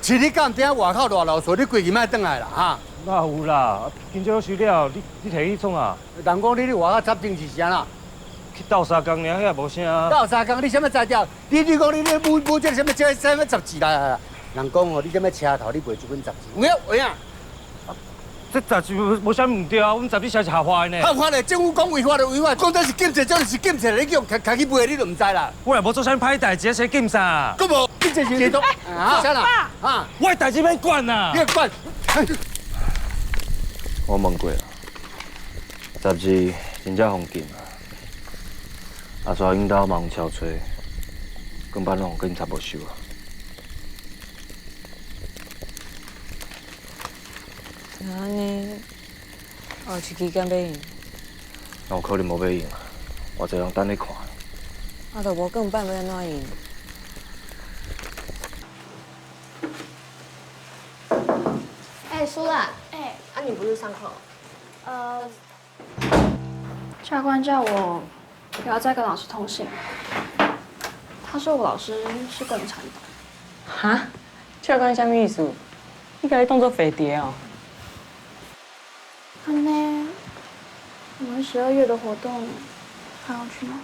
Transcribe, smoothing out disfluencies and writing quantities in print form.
是你敢毋知影外口偌啰嗦，你规气莫轉來啦，哈？哪有啦？緊張收了，你提去創啊？人講你咧外口插政治是按怎？去鬥相共爾，遐無啥。鬥相共，你啥物才調？你講你咧舞舞這啥物這啥物雜誌啦？人講哦，你這物車頭你袂出本雜誌，有影有影？這雜誌無啥毋對啊，阮雜誌社是合法的呢。合法的，政府講違法就違法，講這是禁制，這是禁制，你叫開開去賣，你就毋知啦。我也無做啥物歹代誌，誰禁啥？閣無，禁制是監督。啊，啥啦？啊，我的代誌免管啦。你管。我問過啦，雜誌真正予禁啊，阿煞𪜶兜嘛予敲揣，根本攏予警察沒收啊。那按呢，後一支敢欲用？哪有可能無欲用啊？偌濟人等咧看。啊，都無鋼板，欲按怎用？哎，蘇蘭，哎，啊，你不是上課？教官叫我不要再跟老師通信。他說我老師是共產黨。哈？教官啥物意思？你共伊當做飛碟哦？按呢，我們12月的活動還要去嗎？